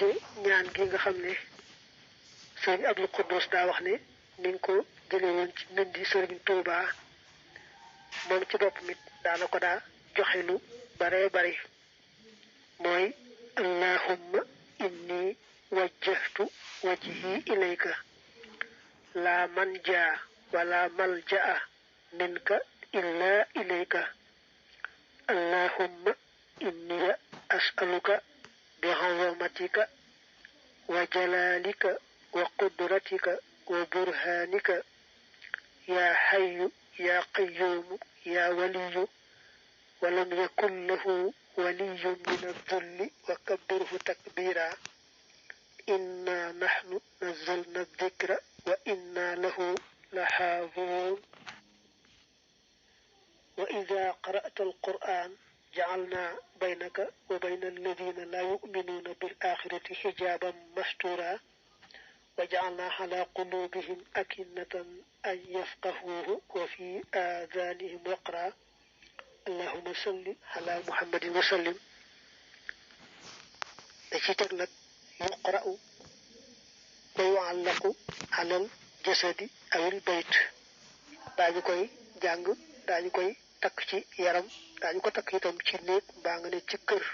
ci ñaan gi nga xam ne sëriñ Abdul Quddus daa wax ne mi ngi ko jële woon ci mbindi sëriñ Tuuba moom ci bopp mit daana ko daa joxe lu bare bari mooy allahumma inni wajjahtu wajhi ilayka la manja wala malja'a minka illa ilayka allahumma inni as'aluka بعظمتك وجلالك وقدرتك وبرهانك يا حي يا قيوم يا ولي ولم يكن له ولي من الذل وكبره تكبيرا إنا نحن نزلنا الذكر وإنا له لحافظون وإذا قرأت القرآن جعلنا بينك وبين الذين لا يؤمنون بالآخرة حجابا مستورا وجعلنا على قلوبهم أكنة أن يفقهوه وفي آذانهم وقرا اللهم صل على محمد وسلم دشيتك نك يقرأ ويعلق على الجسد أو البيت داñu koy jàng dañu koy takk ci yaram dañu ko takk itam ci néeg mbaa nga ne ci kër